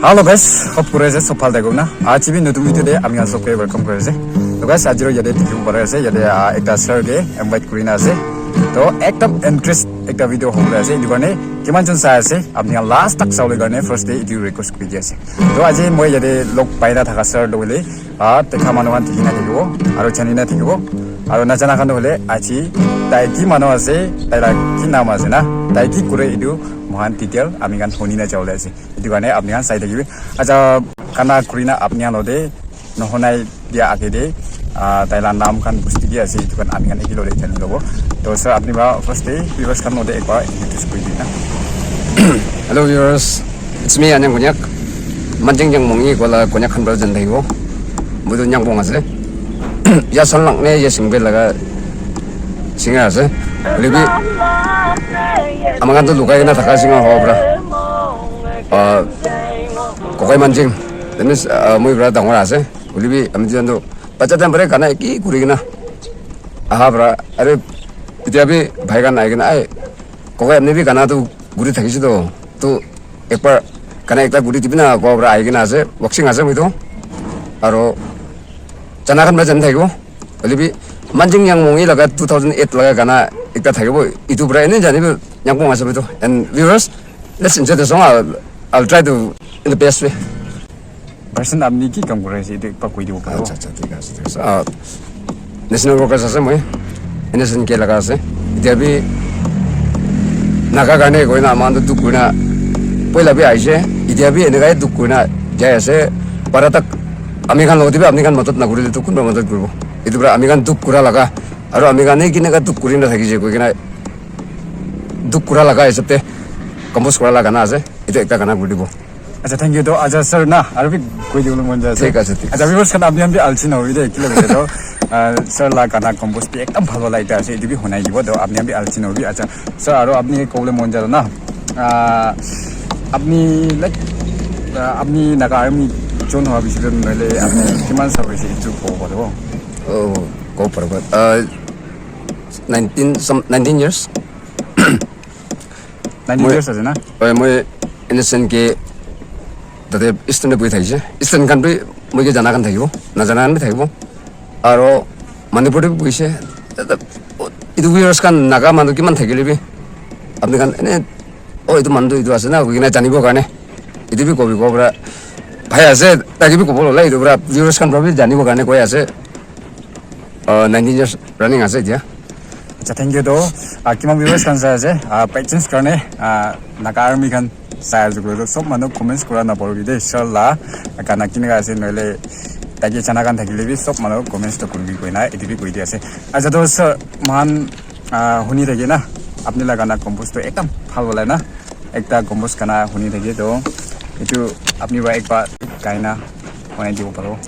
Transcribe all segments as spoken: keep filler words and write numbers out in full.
Hello guys, hope kuri ase sob bhal thakibo na. Aji bi notun video te ami khan sob ke welcome kuri ase. To guys, aji ro yate dikhibo pari ase, yate ah, ekta sir ke invite kuri na ase. To ekdam interest ekta video hobo pari ase. Etu karne kiman jon sai ase, apni khan last tak sabole karne first te etu request kuri di ase. To aji moi yate log pai na thaka sir to hoile ah, dekha manu khan dikhi na thakibo, aro jani na thakibo, aro najana khan toh hoile aji tai ki manu ase, tai la ki naam ase na, tai ki kure etu moikhan detail ami khan huni na jabole ase. Etu karne apni khan sai thakibi. Acha, gana kuri na apni khan lote nohonai dia age te, ah, tai la naam khan busti dia ase, etu khan ami khan eki lote jani lobo. To sir, apni ba first te viewers khan lote ekbar introduce kuri dina. Hello viewers, it's me Anyang Konyak. Manjing Nyangmong i kola Konyak khan para jan thakibo. Moi tu Nyangmong ase. Ya Sanlak ne ya Singbe laga singer ase. Hoile bi ama khan tu lukai kena thaka singer hobo para. Ah, Kokai Manjing. That means, ah, moi para dangor ase. Hoile bi ami duijon tu bacha time para gana eki kuri kena aha para. Are etia bi bhai khan ahi kena, "Ai, Kokai, apni bi gana tu guri thakise to. To ekbar gana ekta guri dibi na," koa para ahi kena ase. Boxing ase moi tu. Aro jana khan para jani thakibo. Hoile bi Manjing Nyangmong i laga two thousand eight laga gana ekta thakibo. Etu para ene janibo Nyangmong ase moi tu. And viewers, let's enjoy the song. I'll, I'll try to in the best way. Person apni ki kam kuri ase, etu ekbar koi dibo paribo? Acha, acha, thik ase, thik ase. Ah, national workers ase moi, N S N K laga ase. Etia bi Naga karne koi na, ama khan tu dukh kuri na, poila bi aise, etia bi enekai dukh kuri na jai ase. Para tak ami khan logot bi apni khan madad na kurile tu kunba madad kuribo? Etu para ami khan dukh kura laga, aro ami khan he kineka dukh kuri na thakise koi kena dukh kura laga hisab te compose kura laga gana ase. Etu ekta gana kuri dibo. Acha, thank you to. Acha, sir na, aru bi koi dibole mon jai ase. Thik ase, thik ase. Acha, viewers khan, apni khan bi alchi nahobi de, kila hoise to, ah, sir la gana compose bi ekdam bhal bhal ekta ase, etu bi hunai dibo to, apni khan bi alchi nahobi. Acha, sir, aru apni kobole mon jai na, ah, apni, like, ah, apni Naga Army join howa pichete nohole apni kiman saal hoise, etu kobo paribo? Oh, kobo paribo. Ah, nineteen, some, nineteen years. Nineteen Moi years ase na? Hoi, moi N S N K tate Eastern te bohi thakise. Eastern khan bi moi ke jana khan thakibo, najana khan bi thakibo. Aro Manipur te bi bohise. Etu viewers khan Naga manu kiman thakile bi apni khan ene, "Oh, etu manu tu etu ase na," koi kena janibo karne. Etu bi kobi kobo para bhai ase, tai ke bi kobo lola etu para viewers khan para bi janibo karne koi ase. Uh, nineteen years running ase etia. Acha, thank you to. Ah, kiman viewers khan sai ase, ah, patience karne, ah, Naga Army khan sai ase koile to sob manu comments kura na paribi de, sir la gana kineka ase, nohole tai ke jana khan thakile bi sob manu comments to kuribi koina etu bi koi di ase. Acha to sir, moikhan, ah, huni thaki na, apni la gana compose to ekdam bhal hola na. Ekta compose gana huni thaki to, etu apni para ekbar gaina hunai dibo paribo?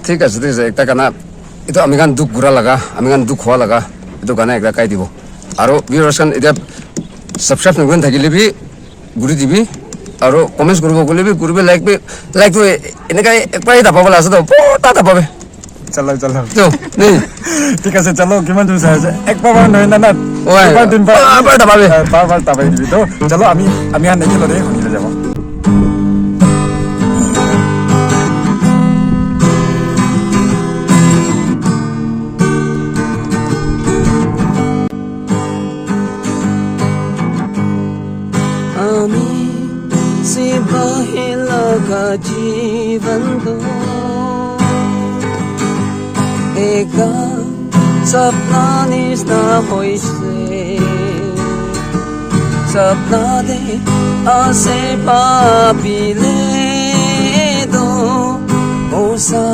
Thik ase, thik ase. Ekta gana, etu ami khan dukh kura laga, ami khan dukh howa laga, etu gana ekta gai dibo. Aro viewers khan etia subscribe nokuri thakile bi kuri dibi, aro comments kuribo koile bi kuribi, like bi, like to enekai ekbar hi daba bola ase to, bhorta daba be. Chalo, chalo. Jo, nahi. Thik ase, chalo, kiman jon sai ase? Ek bar bar nohoi na, na. Oi. Ek bar, din bar. Bar bar dababe. Eh, bar bar dabai dibi to. Chalo, ami, ami khan ekelogte huni le jabo. Ami sipahi laga jivan to eka sapna nisna hoise. Sapna de ase bhabile to osa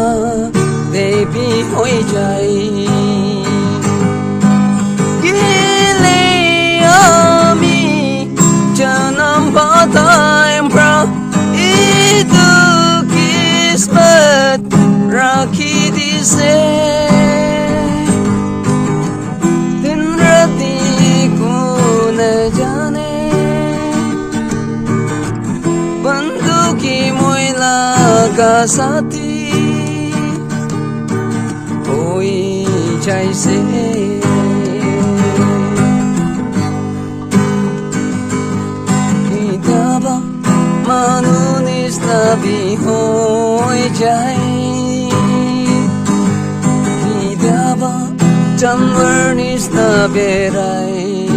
de bhi hoi jai. Kile ami janam pata pra etu kismat rakhi dise. Din rati kun jane, bandhu ki moi laga saathi hoi jaise. Ketiaba manu nisna bi Janwar nisna berai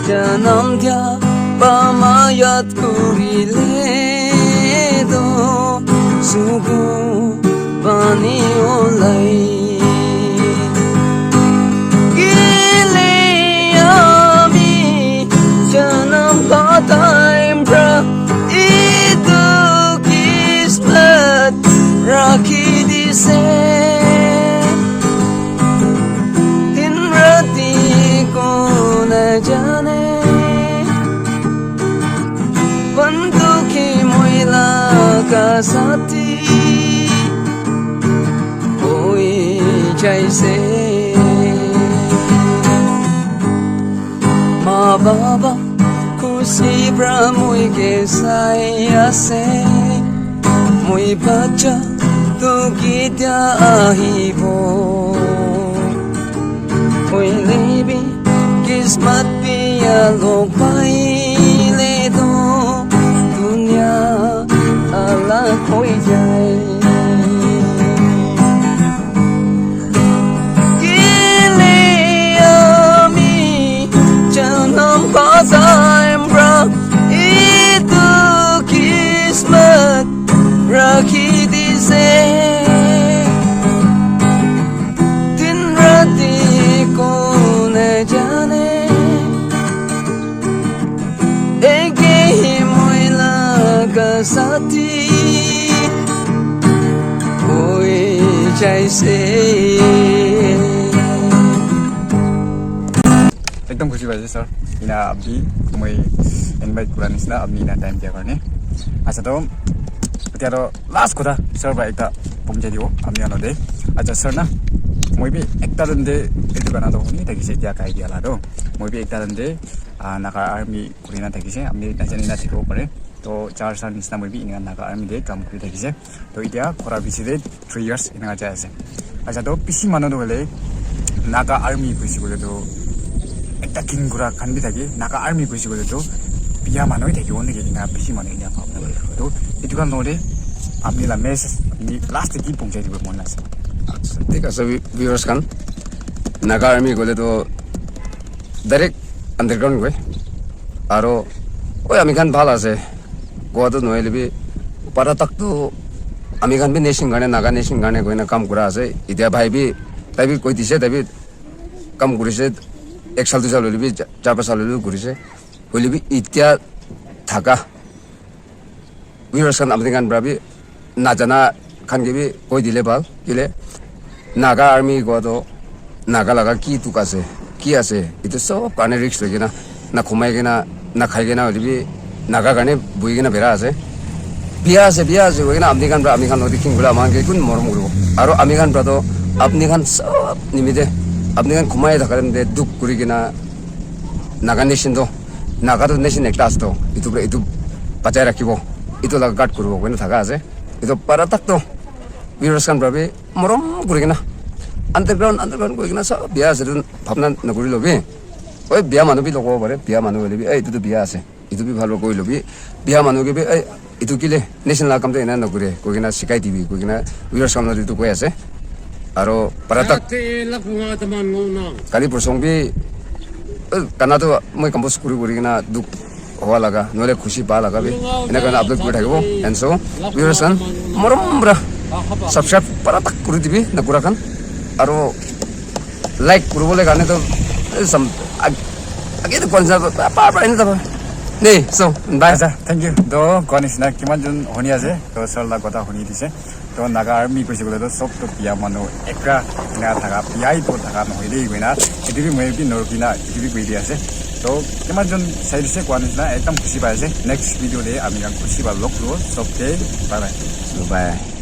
janam dia pa ma yad kurile do sugu pani olai. Kile ami janam pa time pra itu kismat rakhi dise. Din rati ko na jane, bandu ki moi laga sati koi jaise. Ma baba khushi pra moi ke sai ase. Moi bacha tu ketia ahibo? Hoile bi kismat biya log paile to dunia alag hoi jai. Kile ami janam pa time pra itu kismat rakhi dise. Din rati ko na jane, eke hi moi laga sati koi jaise. Ekdom khushi paise, sir. Ina apni moi invite kura nisna, apni ina time dia karne. Acha, to etia to last kotha, sir, ba ekta pumjai dibo apni khan te. Acha, sir, na moi bi ekta din te etu gana to huni thakise, etia gai dia la to. Moi bi ekta din te, ah, Naga Army kuri na thakise, apni najani na thakibo pare. To char sal nisna moi bi enika Naga Army te kam kuri thakise. To etia khora bishi te three years enika jai ase. Acha, to bishi manu to hoile Naga Army koise koile to ekta king kura khan bi thake, Naga Army koise koile to biya manu hi thakibo niki, enika bishi manu enika bhabna kore. To etu khan logote apni la message, apni last te ki pahunchai dibo mon ase? Acha, thik ase, vi-, viewers khan, Naga Army koile to direct underground koi. Aro, oi, ami khan bhal ase. Goa tu nohoile bi, para tak tu ami khan bi nation karne, Naga nation karne koina kam kura ase. Etia bhai bi, tai bi koi dise, tai bi kam kurise. Ek sal, dui sal hoile bi, cha-, char pas sal hoile bi kurise. Hoile bi etia thaka viewers khan, apni khan pra bi najana khan ke bi koi dile bhal. Kile Naga Army koa to Naga laga ki dukh ase, ki ase, etu sob karne risk loi kena, na khumai kena, na khai kena hoile bi Naga karne buhi kena bera ase. Biya ase, biya ase koi kena apni khan pra, ami khan loi king kura, ami khan ke kun morom kuribo? Aro ami khan pra to apni khan sob nimite, apni khan khumai thaka time te dukh kuri kena Naga nation to, Naga to nation ekta ase to, etu pra etu bachai rakhibo, etu laga guard kuribo koina thaka ase. Etu para tak to viewers khan pra bi morom kuri kena underground, underground koi kena sob biya ase tu bhabna nakuri lobi. Oi, biya manu bi logo pare, biya manu hoile bi, "Ei, etu tu biya ase, etu bi bhal koi lobi." Biya manu ke bi, "Ei, etu kile nation laga kam tu ena nakure," koi kena sikai dibi, koi kena viewers khan loi etu koi ase. Aro para tak kali prosong bi, eh, gana tu moi compose kuri kuri kena dukh howa laga, nohole khushi pa laga bi, ena karne upload kuri thakibo. And so, viewers khan, morom pra subscribe para tak kuri dibi, nakura khan. Aro like kuribole karne to, eh, sam-, ag-, age to concert pa, pa, pa, ena to pa. Nei, so, bye. Acha, thank you. To, koa nishina, kiman jon huni ase, to, sir la kotha huni dise. To Naga Army koise koile to sob to biya manu ekra ena thaka, biya hi to thaka nohoi de koina, etu bi moi bi norukina, etu bi koi di ase. To kiman jon sai dise koa nishina, ekdam khushi pai ase. Next video te ami khan khushi pa log kuribo, sob ke bye bye. Bye.